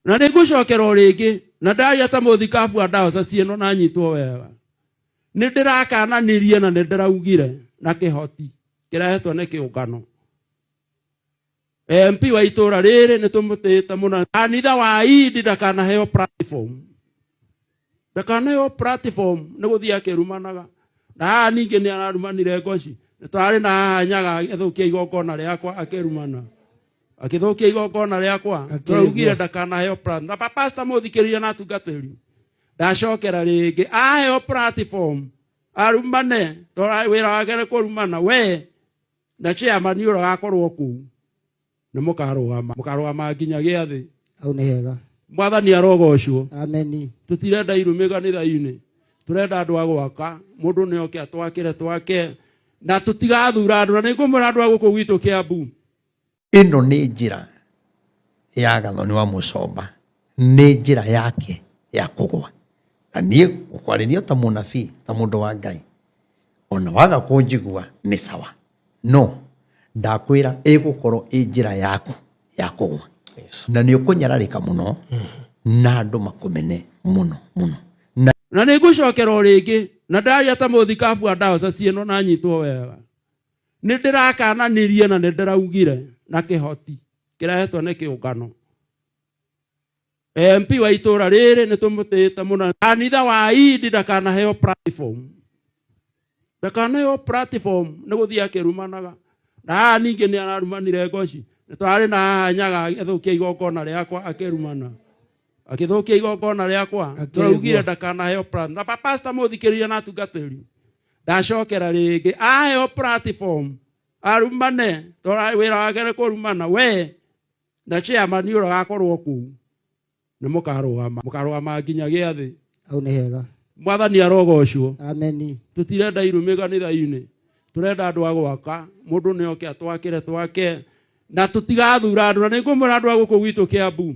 Na nĩ ngũcokera o rĩngĩ na ndaria ta mũthikabu wa diocese ĩno na nyitwo wega. Nĩ ndĩrakananirie na nĩ ndĩraugire na kĩhoti kĩrehetwo nĩ kĩũngano. MP wa itũra rĩrĩ nĩ tũmũtĩĩte mũno. Kanitha wa Idi ndakanaheo platform. Ndakanaheo platform nĩ gũthiĩ akĩrumanaga. Na haha ningĩ nĩ ararumanire ngoci. Nĩ tũrarĩ na haha Nyaga agĩthũkia igongona rĩakwa akĩrumana. Akĩthũkia igongona rĩakwa. Tũraugire ndakanaheo platform. Na pastor mũthikĩrĩria na atungatĩri. Ndacokera rĩngĩ aheo platform arumane tondũ wĩra wake nĩ kũrumana we na chairman ũrĩa ũgakorwo kũu nĩ mũkarũgama mũkarũgama nginya gĩathĩ. Hau nĩ hega. Mwathani arogocwo. Ameni. Tũtirenda irumi kanitha-inĩ, tũrenda andũ a gwaka. Mũndũ nĩ oke atwakĩre twake, na tũtigathura andũ. Na nĩ ngũmwĩra andũ a gũkũ gwitũ Kĩambu. Ĩno nĩ njĩra ya Gathoni wa Mũcomba, nĩ njĩra yake ya kũgwa. Na niĩ ngũkwarĩria ta mũnabii, ta mũndũ wa Ngai, ona waga kũnjigua nĩ sawa, no ndakwĩra ĩgũkorwo ĩ njĩra yaku ya kũgwa. Na nĩ ũkũnyararĩka mũno na andũ makũmene mũno mũno. Na Na nĩ ngũcokera o rĩngĩ na ndaria ta mũthikabu wa diocese ĩno na nyitwo wega. Nĩ ndĩrakananirie na nĩ ndĩraugire na kĩhoti kĩrehetwo nĩ kĩũngano. MP wa itũra rĩrĩ nĩ tũmũtĩĩte mũno. Kanitha wa Idi ndakanaheo platform. Ndakanaheo platform nĩ gũthiĩ akĩrumanaga. Na haha ningĩ nĩ ararumanire ngoci. Nĩ tũrarĩ na haha Nyaga agĩthũkia igongona rĩakwa akĩrumana. Akĩthũkia igongona rĩakwa. Tũraugire ndakanaheo platform. Na pastor mũthikĩrĩria na atungatĩri. Ndacokera rĩngĩ aheo platform arumane tondũ wĩra wake nĩ kũrumana we na chairman ũrĩa ũgakorwo kũu nĩ mũkarũgama mũkarũgama nginya gĩathĩ. Hau nĩ hega. Mwathani arogocwo. Ameni. Tũtirenda irumi kanitha-inĩ, tũrenda andũ a gwaka. Mũndũ nĩ oke atwakĩre twake, na tũtigathura andũ. Na nĩ ngũmwĩra andũ a gũkũ gwitũ Kĩambu.